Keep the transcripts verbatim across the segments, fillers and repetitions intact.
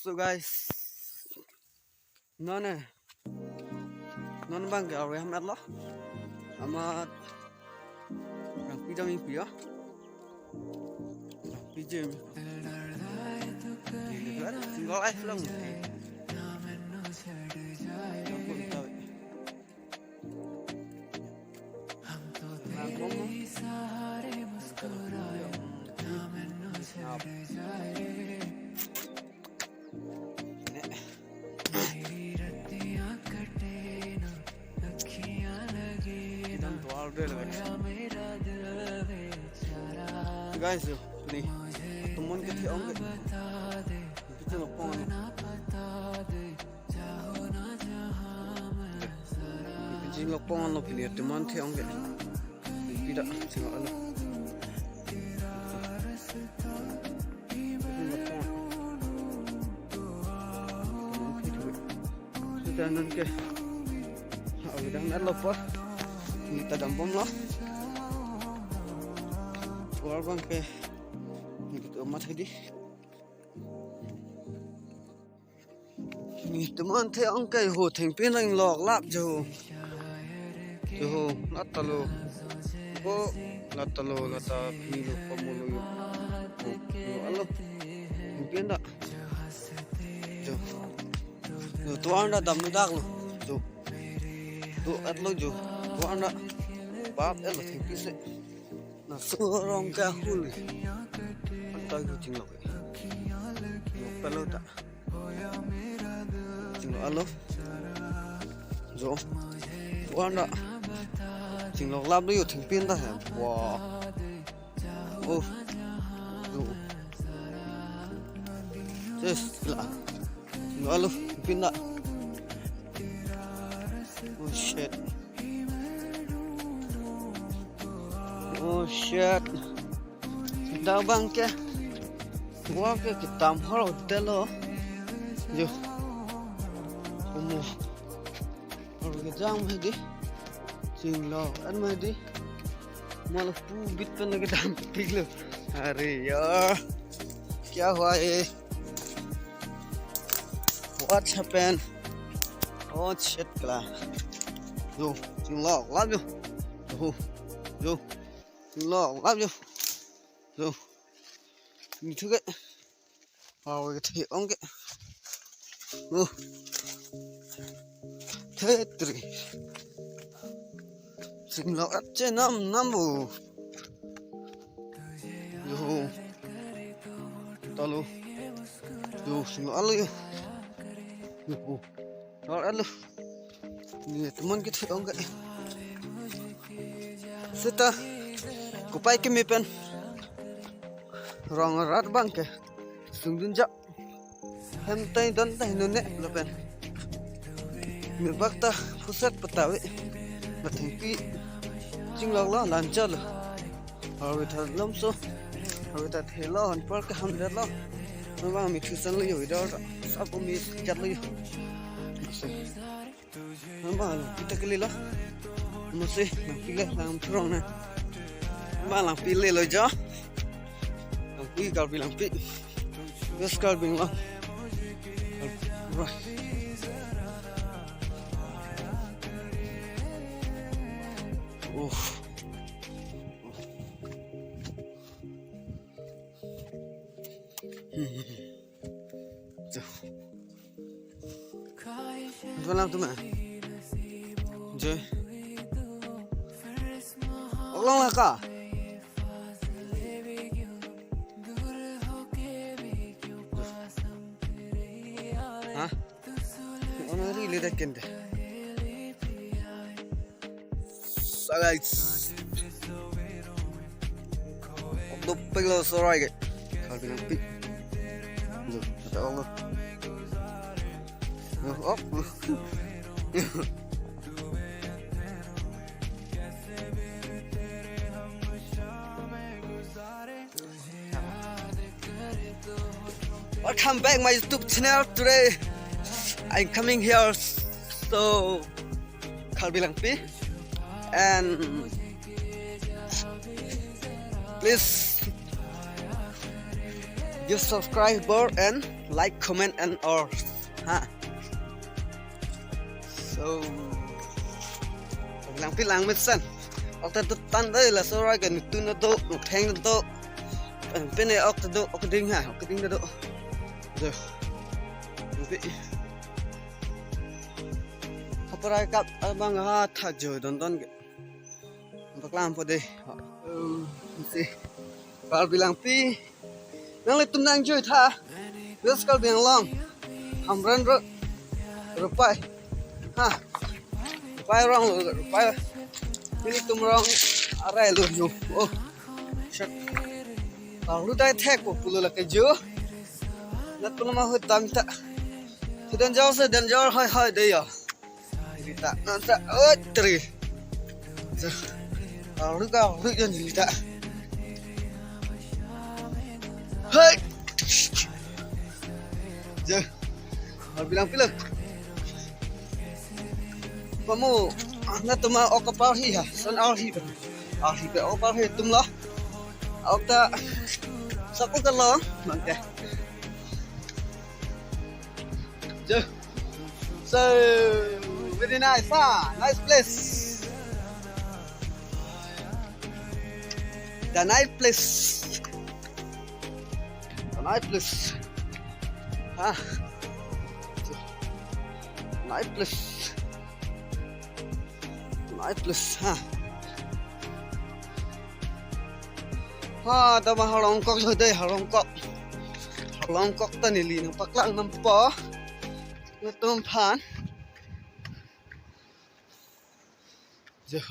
So guys, non eh, non abang ke arve ham etlo. Amat Rangpi dam ingpi yo. Rangpi jim. Single life long. Guys, yo, pini. Tumon kethe ong ke. Pini lo pon. Pini lo pon lo pini. Tumon the ong ke. Pida, sing alo. Sudah non ke. Awidang na lo po. Neta dambom lo. Tovar abang ke. Neta amat hedi. Neta man the ong ke ho thengpi nang lok lap jo. Jo, lata lo. Ko, lata lo, lata pini lo, pamu lo yo. Yo, alo. Thengpi anda. Jo. Jo, tovar anda damdak lo. Jo. Jo, etlo jo. Tovar anda. Bap etlo thengpi se. Na surong ka huli. Anta jo chinglok. Jo, palo ta. Chinglo alo. Jo. Wana. Chinglok lap do yo thengpi anda he. Wah. Oh. Jo. Yes, la. Chinglo alo, thengpi anda. Oh shit. Oh shit. Dak abang ke. Wa ke kedam hor hotel lo. Jo. Omo. Hor kejang ma hedi. Chinglok an ma hedi. Malah pu bit pen kedam tik lo. Are yaar. Kya hua ye? What's happened? Oh shit kala. Jo, chinglok lap jo. Jo. Jo. Chinglok lap jo. Jo. Ni thu ke. Arve kethe ong ke. Oh. Thetri. Chinglok ap che nam nam bo. Jo. Talo. Jo, chinglok alo jo. Jo. Lor alo. Neta man kethe ong ke. Seta. Kopai keme pen. Rong rat abang ke. Sungdun ja. Hem tai don tai nune lapen. Mirbak ta phuset patave. Lathengpi chinglok lo, lancha lo. Arve tha lomso. Arve tha thelo, han par ke ham det lo. Mabang mithu san lo yo idor. Sab ko mi jat lo yo. Mabang langpi ta kele lo. Mo se, langpi le, lang phrong na. Mabang langpi le lo jo. Langpi, Karbi langpi. Yes, Karbi lang. Right. Oh. Jualan tu mah. Je. Olang lah ka. Hah? Ono ri le dak kende. Sa guys. Dopik lo sorai ke. Karbi langpi. Lo, ada Allah. Lo, op. Welcome back my YouTube channel. Today I'm coming here so Karbi Langpi and please give subscriber and like, comment and all. Ha. So, langpi langmesen. Ok ta do tan dei, laso aroi ke nutun do, nutheng do. Pine ok ta do, ok ding ha, ok ding do. So, nanti. Haparai kap abang ha tha jo don don ke. Paklang po dei. Oh, si. Karbi Langpi. Nanglitum nang joi tha. West Karbi Anglong. Hamren Road. Rupai. Ha. Rupai rong, Rupai. Nelitum rong arai lo yo. Oh. Shit. Lalu dai thek po pulo lake jo. Nat pulo ma hut dam ta. Sudan jauh, sudan jauh, hai hai dei ya. Lita, nanta, oh, teri. So, lalu ka, lalu yang lita. Hai. Jo. Karbi Langpi lo. Pamu, na tuma ok parhi ha, son arhi pe. Arhi pe ok parhi tum lo. Ok ta, saku ka lo, mangke. Jo. So, very nice, ha? Nice place. The nice place. The nice place. Ha? Nice place. Nice place, ha? Ha, tama harong kok jo dei, harong kok. Harong kok ta neli nangpaklang nangpo. Nelitum aphan. Jo.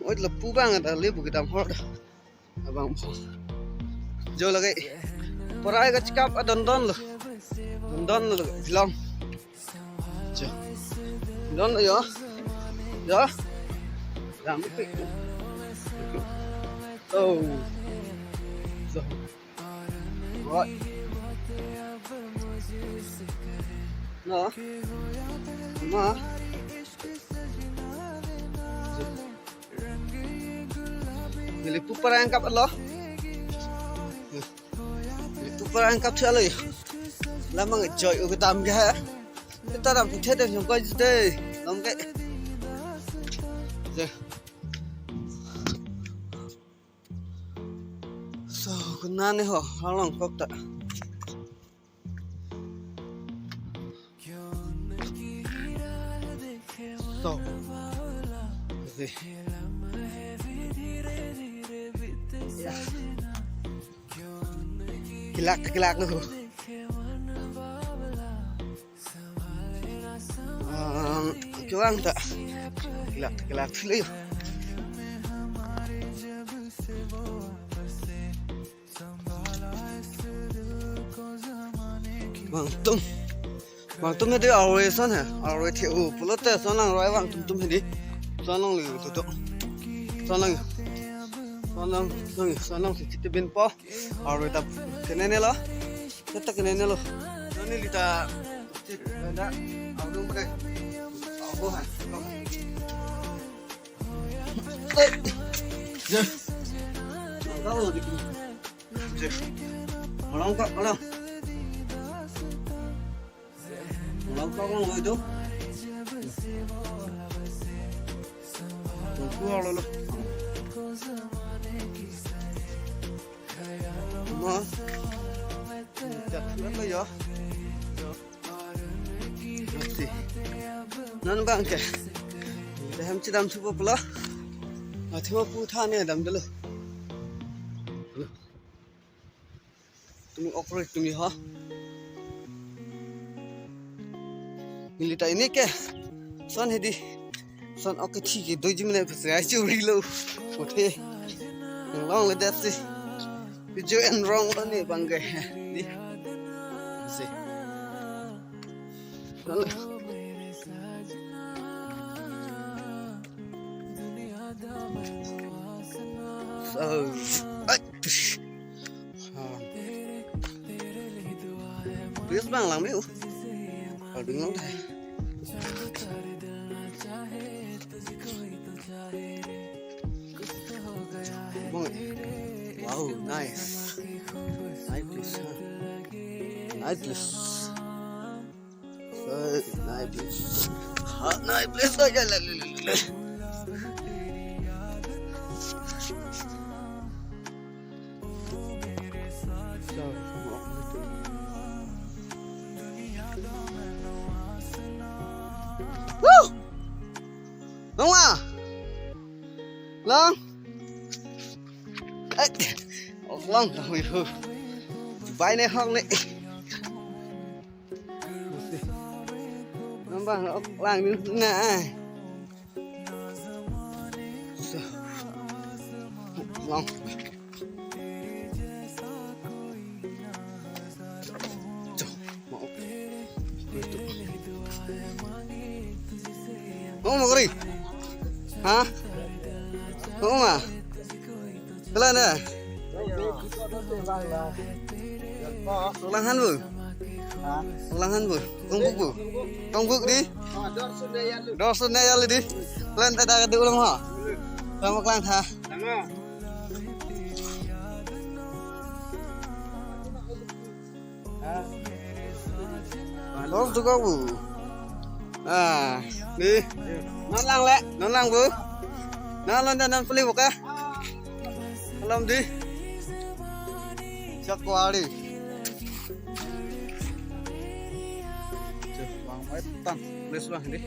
Oi, lapu abang ada lebu kedam hor da. Abang po. Jo lagi. Parai kachikap adon don lo. Don don lo, bilang. Jo. Don lo yo. Jo. Dam pi. Oh. Jo. Oi. No. Ma. Neli pu parai kap lo. Neli pu parai kap chalo. Lamang joi u kedam ke ha. Kita dam puthe dam jong koi jite. Lam ke. Je. So, kuna ne ho, harong kok ta. So. Ase. Ya. Kilak, kilak lo. Ah, kevang ta. Kilak, kilak lo. Vangtum. Vangtum hedi arve ason he. Arve the-o pulote ason langroi vangtum tum hedi. Ason lang le tutu. Ason lang. Ason lang, ason lang, ason lang si chiti bin po. Arve ta kenene lo. Kata kenene lo. Neli ta. Da. Arve pada. Arve ha. Eh. Je. Kau di. Je. Malang kak, malang. Malang kak, malang itu. Tunggu lo lo. Ma. Jat lo ya. Masi. Non abang ke. Dahem chidam thupo pulo. Athema pu tha ne damdelo. Tumi operate tumi ha. Neli ta ini ke. Ason hedi. Ason ok kethi kedo ji mene pasi ai churi lo. Oke. Long le dasi. Video en rong lo ne abang ke. Di. Si. So, ai, tush. Ha. Please bang lang miu. Karding long thai. Mong. Wow, nice. Nice place, huh? Nice place. Hey, nice place. Ha, nice place. Ay, ay, ay, ay, ay, ay. Woo! Long ma? Long? Ai, ok long, ui hu. Bai ne hok ne. Nambang ok lang na. So. Long. Cho, mo. Mo, mo kari. Ha? Mo ma. Kala na. Ulang han bu. Ulang han bu. Tongbuk bu. Tongbuk di. Dorsun ne yali di. Kalian tak ada ulang ha. Sama kelang ha. Los tu kau bu. Ah, ni. Non lang le, non lang bu. Non lang dan non peli bu ka. Alam di. Chakwari. Cek bang mai tan, les bang di.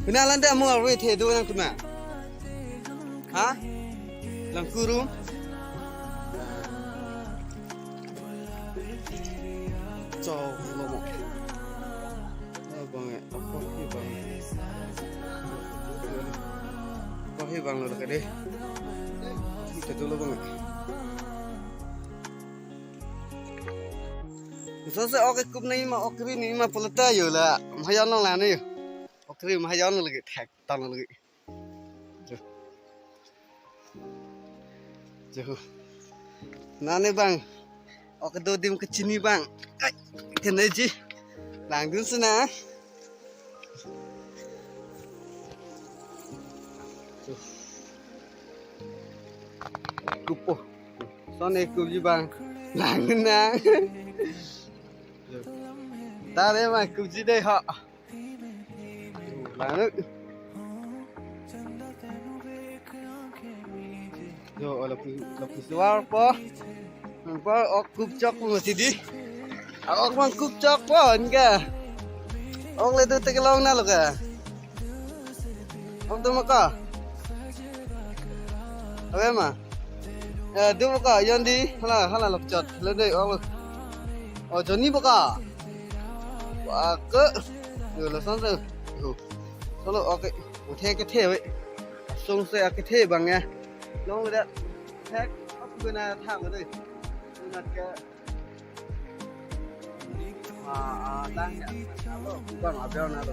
Pina landa mo arve the do nang kuma. Ha? Langkurum. Cho, lo mo. Lo bang e, apa hi bang? Apa hi bang lo ka de? Kita dulu bang e. Sose ok kup nangji ma, ok ri nangji ma pulo ta yo la. Mahayon long la ne yo. Ok ri mahayon lagi thek tang lagi. Jo. Jo. Nane bang. Ok do dim kachini bang. Ai, kena ji. Langdun sena. Jo. Kupo. Sone kup ji bang. Langdun na. Jo. Tare bang kup ji dei ho. Lang. Jo, lapu, lapu suar po. Nang po, ok kup chok po masi di. Ah, ok bang kup chok po, anke. Ok le tu tekelong na lo ka. Ok tu maka. Ave ma. Eh, tu maka, yon di, hala, hala lok chot. Lo dei, ok lo. Oh, Johnny baka. Wa ke. Yo, lason tu. Yo. Solo, ok. Kethe kethe we. Song se kethe bang ya. Long le. Thek, apa guna thang le. Sunat ke. Ah, ah, tang ya. Bang, abang na lo.